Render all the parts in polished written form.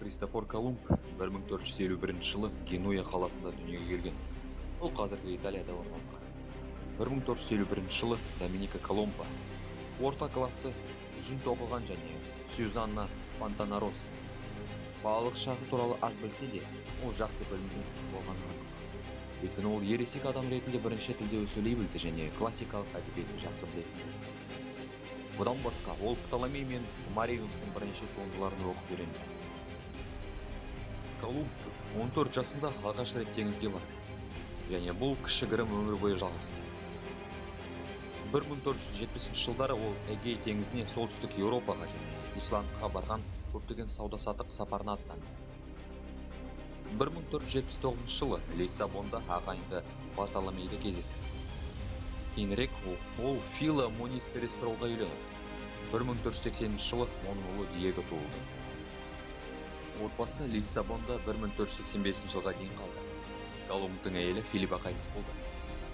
Христофор Колумб 1451 жылы Генуя қаласында дүниеге келген. Ол қазіргі Италияда орналасқан. 1451 жылы Доминика Коломбо орта классты жүн тоқыған және Сюзанна Фонтанарос. Балалық шағы туралы аз білсе де, ол жақсы білімді болғаны анық. Өйткені ол ересек адам ретінде бірінші тілде сөйлей білді және классикалық әдебиетті жақсы білетін. Бұдан басқа, ол Птоломей мен Маринустың бірнеше туындыларын оқып үйренді. Колумб 14 жасында алғаш рет теңізге барды. Және бұл кішігірім өмір бойы жалғасты. 1470 жылдары ол Эгей теңізіне, солтүстік Еуропаға және Исландқа барған көптеген сауда-саттық сапарына аттанды. 1479 жылы Лиссабонда ағайынды Бартоломейді кездестірді. Кейінірек ол Фила Монис Перестролға үйленді. 1480 жылы оның ұлы Диего туылды. Отбасы Лиссабонда 1485 жылға дейін қалды. Колумбтың әйелі Филиппа қайтыс болды.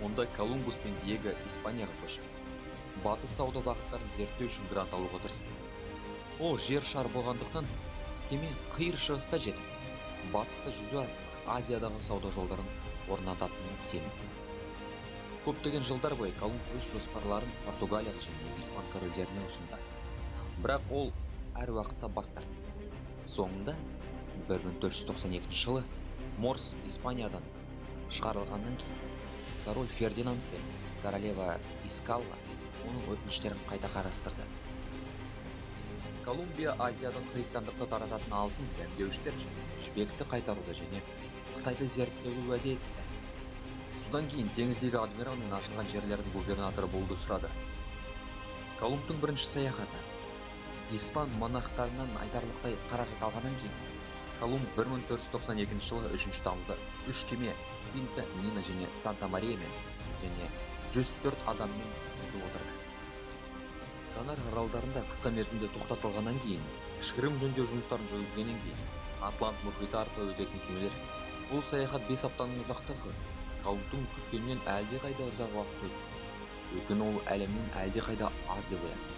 Онда Колумбус пен Диего Испанияға көшті. Батыс сауда бағыттарын зерттеу үшін грант алуға тырысты. Ол жер шар болғандықтан, кеме Қиыр Шығыста жетіп, батыста жүзу арқылы Азиядағы сауда жолдарын орнататынына сенді. Көптеген жылдар бойы Колумб өз жоспарларын португалиялық және испан корольдеріне ұсынды. Бірақ ол әр уақытта бас тартты. Соңында 1492 жылы Морс Испаниядан шығарылғаннан кейін король Фердинанд пен королева Искалла оның өтініштерін қайта қарастырды. Колумбия Азиядан христиандықты тарататын алтын, дәмдеуіштер және жібекті қайтаруды және Қытайды зерттеуді уәде етті. Содан кейін теңіздегі адмирал мен ашылған жерлердің губернаторы болуды сұрады. Колумбтың бірінші саяхаты. Испан монархтарынан айтарлықтай қаражат алғаннан кейін Колумб 1492 жылы 3 тамызда үш кеме, Пинта, Нина және Санта Мариямен және 104 адаммен жүзіп отырды. Канар аралдарында қысқа мерзімде тоқтатылғаннан кейін, кішігірім жөндеу жұмыстарын жүргізгеннен кейін, Атлант мұхиты арқылы өтетін кемелер. Бұл саяхат 5 аптаның ұзақтығы Колумбтың күткенінен әлдеқайда ұзақ уақыт өтті. Өйткені ол әлемнен әлдеқайда аз деп ойлады.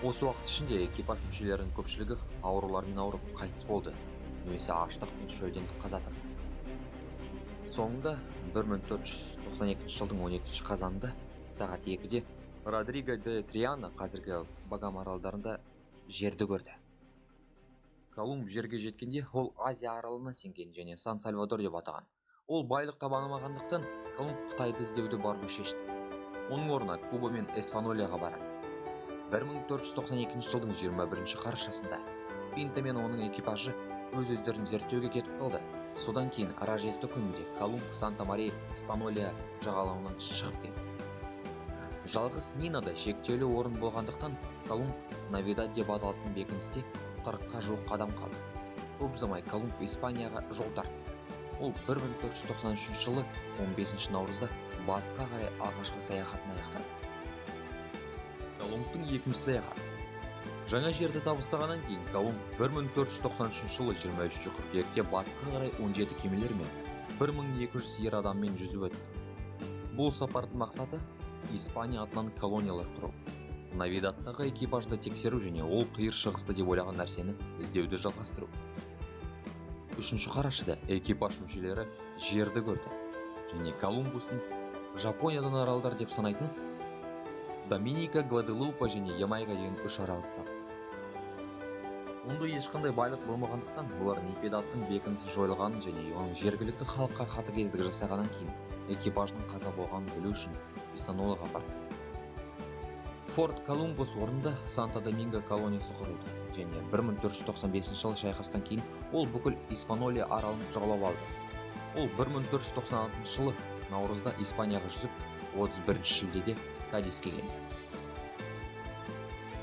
Осы уақыт ішінде экипаж мүшелерінің көпшілігі аурулармен ауырып қайтыс болды немесе аштық пен шөлден қаза тапты. Соңында 1492 жылдың 12 қазанында сағат 2-де Родриго де Триана қазіргі Багам аралдарында жерді көрді. Колумб жерге жеткенде, ол Азия аралына сенген және Сан Сальвадор деп атаған. Ол байлық таба алмағандықтан, Колумб Қытайды іздеуді баруды шешті. Оның орнына Куба мен Эспаньолаға барады. 1492 жылдың 21 қарашасында Пинта мен оның экипажы өз өздерін зерттеуге кетіп қалды. Содан кейін Рождество күнінде Колумб Санта Мария Испаньола жағалауынан шығып кетті. Жалғыз Нинада шектеулі орын болғандықтан, Колумб Навидад деп аталатын бекіністе 40-қа жуық адам қалды. Көп ұзамай Колумб Испанияға жол тартты. Ол 1493 жылы 15 наурызда батысқа қарай алғашқы саяхатын аяқтады. Колумбтың екінші саяхаты. Жаңа жерді табыстағаннан кейін Колумб 1493 жылы 23 қыркүйекте батысқа қарай 17 кемелермен, 1200 ер адаммен жүзіп өтті. Бұл сапардың мақсаты Испания атынан колониялар құру, Навидадтағы экипажды тексеру және ол Қиыр Шығысты деп ойлаған нәрсені іздеуді жалғастыру. 3 қарашада экипаж мүшелері жерді көрді және Колумбустың Жапониядан аралдар деп санайтын Доминика, Гваделупа және Ямайка деген үш аралды тапты. Онда ешқандай байлық болмағандықтан, олар Непидадтың бекінісі жойылғанын және оның жергілікті халыққа қатыгездік жасағаннан кейін экипажының қаза болғанын білу үшін Испаньолаға барды. Форт Колумбус орнында Санта Доминго колониясы құрылды және 1495 жылы шайқастан кейін ол бүкіл Испаньола аралын жаулап алды. Ол 1496 жылы наурызда Испанияға жүзіп, 31 шілдеде Кадиске келді.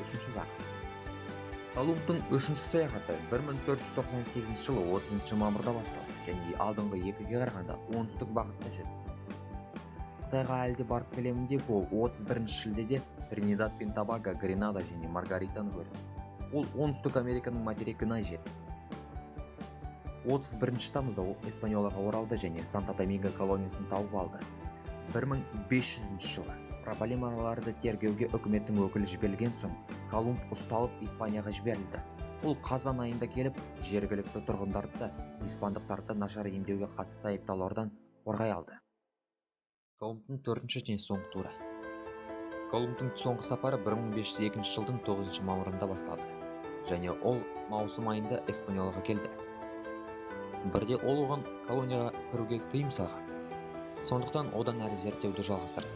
Үшінші бағыт. Колумбтың үшінші саяхаты 1498 жылы 30 мамырда басталды және алдыңғы екіге қарағанда оңтүстік бағытта жүрді. Қытайға әлі де барып келемін деп, ол 31 шілдеде Тринидад пен Тобаго, Гренада және Маргаританы көрді. Ол Оңтүстік Американың материгіне жетті. 31 тамызда ол Эспаньолаға оралды және Санта Доминго колониясын тауып алды. 1500 жылы проблемаларды тергеуге үкіметтің өкілі жіберілген соң, Колумб ұсталып, Испанияға жіберілді. Ол қазан айында келіп, жергілікті тұрғындарды испандықтарды нашар емдеуге қатысты айыптаулардан қорғай алды. Колумбтың төртінші және соңғы туры. Колумбтың соңғы сапары 1502 жылдың 9 мамырында басталды және ол маусым айында Эспаньолаға келді. Бірде ол оған колонияға кіруге тыйым салған. Сондықтан одан әрі зерттеуді жалғастырды.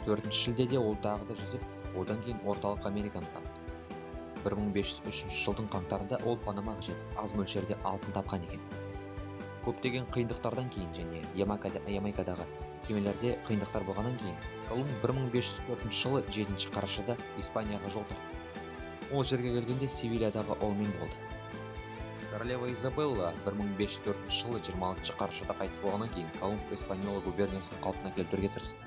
4 шілдеде ол тағы да жүзіп, одан кейін Орталық Американы тапты. 1503 жылдың қаңтарында ол Панамаға жетіп, аз мөлшерде алтын тапқан екен. Көптеген қиындықтардан кейін және Ямайкадағы кемелерде қиындықтар болғаннан кейін Колумб 1504 жылы 7 қарашада Испанияға жол тартты. Ол жерге келгенде Севильядағы Олмен болды. Королева Изабелла 1504 жылы 26 қарашада қайтыс болғаннан кейін Колумб Эспаньола губерниясын қалпына келтіруге тырысты.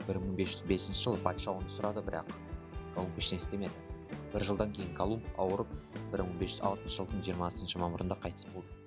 1505 жылы патша оны сұрады, бірақ Колумб ештеңе істемеді. Бір жылдан кейін Колумб ауырып, 1506 жылдың 20 мамырында қайтыс болды.